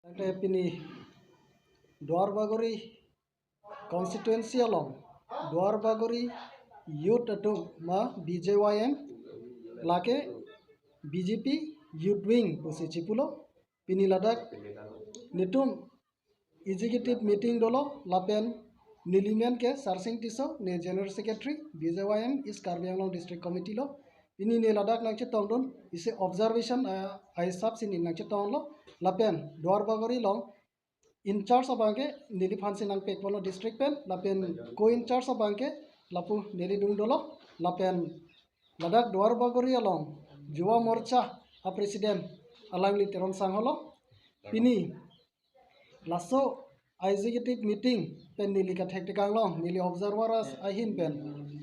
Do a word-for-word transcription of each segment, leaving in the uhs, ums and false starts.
Ante pini Duarbagori constituency along Duarbagori youth atum ma B J Y M lake B J P youth wing pusi chipulo. Pini ladak netum executive meeting dolo lapen neli men ke Sarsing Tisso, ne General Secretary B J Y M East Karbi Anglong District Committee lo. Pini ne ladak nangchetongdun isi observation, ah, ahisap si ne nangchetonglo lapen Duarbagori along in charge abang ke neliphan si nangpekponlo district pen lapen co-in charge abang ke lapu neli dungdolo lapen ladak Duarbagori along Yuva Morcha a president alangli Teron Sangho lo. Pini laso executive meeting pen neli kathektekang long, neli observer as ahin pen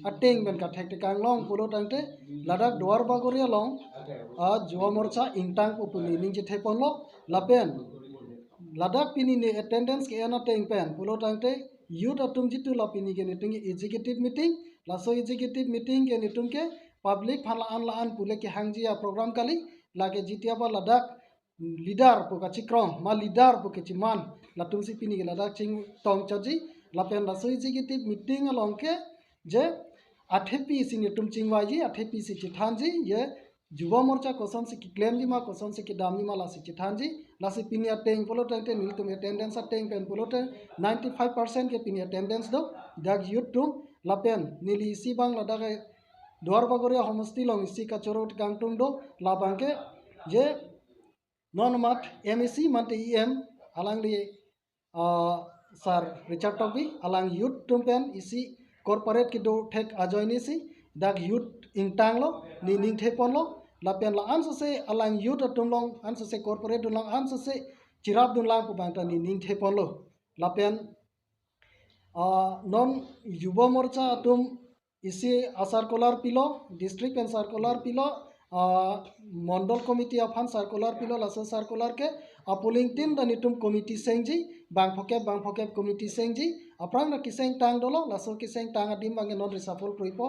ateng pen kathektekang long pulo tangte ladak Duarbagori along a Yuva Morcha ingtangpo pu ne ning chethe ponlo lapen ladak pini ne attendance ke-en ateng pen pulo tangte youth atum jitu la pini ke netum ke executive meeting, laso executive meeting ke netum ke public aphan la-an la-an pule kehangji a program kali, lake jiti aba ladak leader pu kachikrong ma leader pu kechiman latum si pini ke ladak chingtong chaji lapen laso executive meeting along ke je athepi si netum chingvaiji, athepi si chethanji, je Yuva Morcha kosonsi keklemji ma kosonsi kedamji ma lasi chethanji. Lasi pini ateng pulo tangte nelitum attendance ateng pen pulote ninety five percent ke pini attendance do dak youth atum lapen neli isi abang ladak Duarbagori homosti along isi kachoro kangtung do labang ke je non mat M A C mate E M alangli, ah, Sir Richard Tokbi alang youth atum pen isi corporate kedo thek ajoine si dak youth ingtanglo, ne ning the ponlo lapen la-an sose alang youth atum along an sose corporate dun lang an sose chirap dun lang pu abang ta ne ning the ponlo lapen, ah, non Yuva Morcha atum isi a circular pilo, district pen circular pilo, ah, mondol committee aphan circular pilo, laso circular ke a polling tin ta netum committee sengji, bang phokep bang phokep committee sengji, aphrang ta kesengtang dolo, laso kesengtang adim abang ke non reshuffle kroipo.